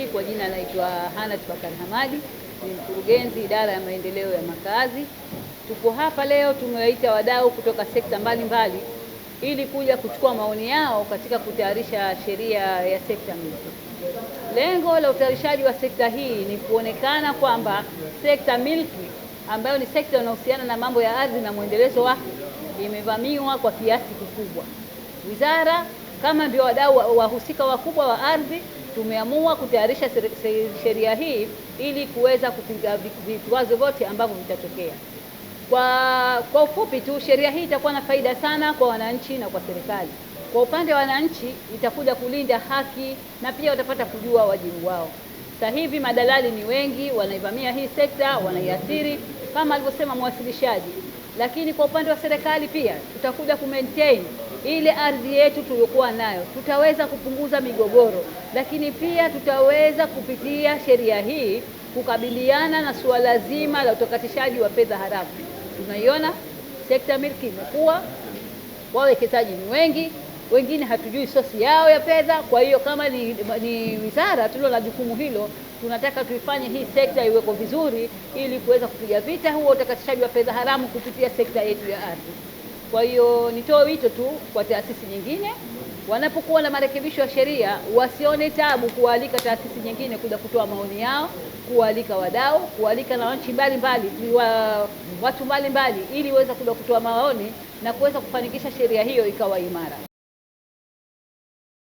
Kwa jina naitwa Hanat Bakari Hamadi, ni mkurugenzi idara ya maendeleo ya makazi. Tupo hapa leo, tumewaita wadau kutoka sekta mbalimbali ili kuja kuchukua maoni yao katika kutayarisha sheria ya sekta milki. Lengo la utayarishaji wa sekta hii ni kuonekana kwamba sekta milki ambayo ni sekta inayohusiana na mambo ya ardhi na mwendelezo wake imevamiwa kwa kiasi kikubwa. Wizara kama ndio wadau wahusika wakubwa wa ardhi, tumeamua kutayarisha sheria hii ili kuweza kupiga vikwazo vyote ambavyo vitatokea. Kwa ufupi tu, sheria hii itakuwa na faida sana kwa wananchi na kwa serikali. Kwa upande wa wananchi, itakuja kulinda haki na pia watapata kujua wajibu wao. Sasa hivi madalali ni wengi, wanaivamia hii sekta, wanaiathiri kama alivyosema mwasilishaji. Lakini kwa upande wa serikali pia tutakuja ku maintain ile ardhi yetu tuliyokuwa nayo, tutaweza kupunguza migogoro, lakini pia tutaweza kupitia sheria hii kukabiliana na suala zima la utakatishaji wa fedha haramu. Tunaiona sekta milki imekuwa, wawekezaji ni wengi, wengine hatujui sosi yao ya fedha. Kwa hiyo kama ni wizara tulio na jukumu hilo, tunataka tuifanye hii sekta iweko vizuri, ili kuweza kupiga vita huo utakatishaji wa fedha haramu kupitia sekta yetu ya ardhi. Kwa hiyo nitoe wito tu kwa taasisi nyingine, wanapokuwa na marekebisho ya sheria wasione tabu kualika taasisi nyingine kuja kutoa maoni yao, kualika wadau, kualika na wananchi mbalimbali, watu mbalimbali, ili waweze kuja kutoa maoni na kuweza kufanikisha sheria hiyo ikawa imara.